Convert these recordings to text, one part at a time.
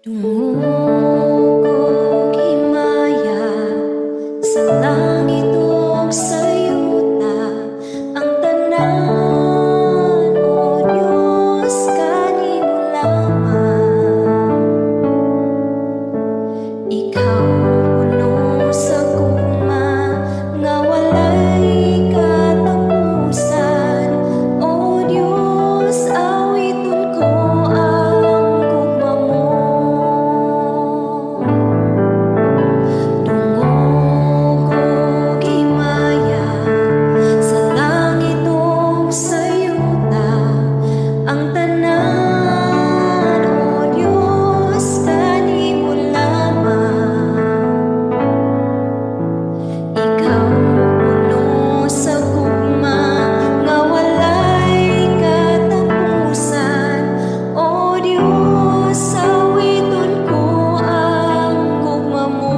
Dungog og himaya sa langit ug sa yuta, ang tanan, O Dios, kanimo lamang. Ikaw puno sa gugma nga walay katapusan. O Dios, awiton ko ang gugma mo. Dungog og himaya sa langit ug sa yuta, ang tanan, O Dios, kanimo lamang. Ikaw puno sa gugma nga walay katapusan. O Dios, awiton ko ang gugma mo.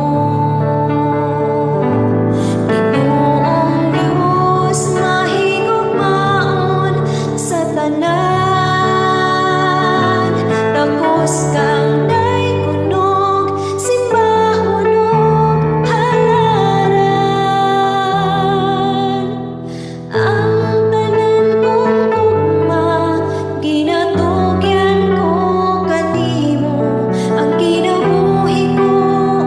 Ginoong Dios, mahigugmaon sa tanan. Takos kang daykonog, simbahon ug halaran. Ang tanan kong gugma ginatugyan ko kanimo. Ang kinabuhi ko,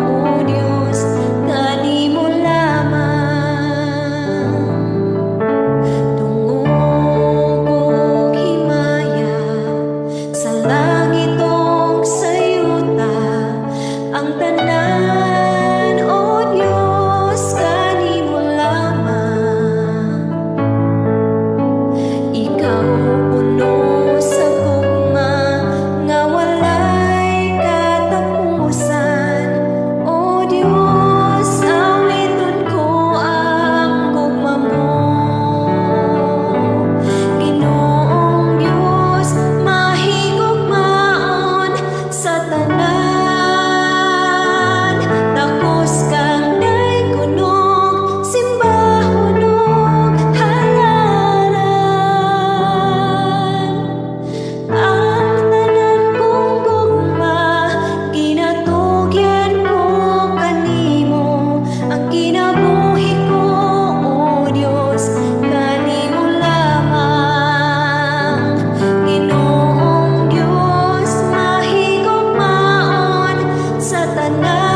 O Dios, kanimo lamang. Dungog og himaya sa langit ug sa yuta, ang tanan, O Dios, kanimo lamang. Ikaw puno sa gugma nga walay katapusan. O Dios, awiton ko ang gugma mo. Ginoong Dios, mahigugmaon sa tanan. Takos kang daykonog, simbahon ug halaran. Ang tanan kong gugma ginatugyan ko kanimo. Ang kinabuhi ko, O Dios, kanimo lamang. Ginoong Dios, mahigugmaon sa tanan.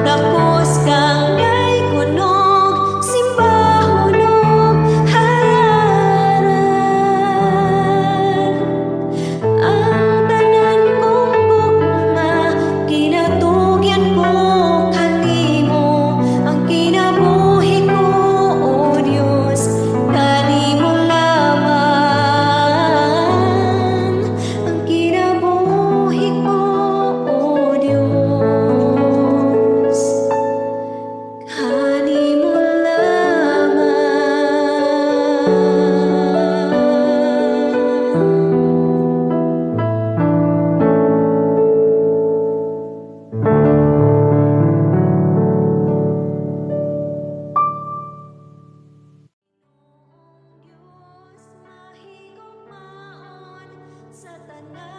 Takos kang daykonog, simbahon ug halaran. Ang tanan kong gugma ginatugyan ko kanimo. Ang kinabuhi ko, O Dios, kanimo lamang. Ang kinabuhi ko, O Dios, kanimo lamang. Diyos, mahigugmaon sa tanan.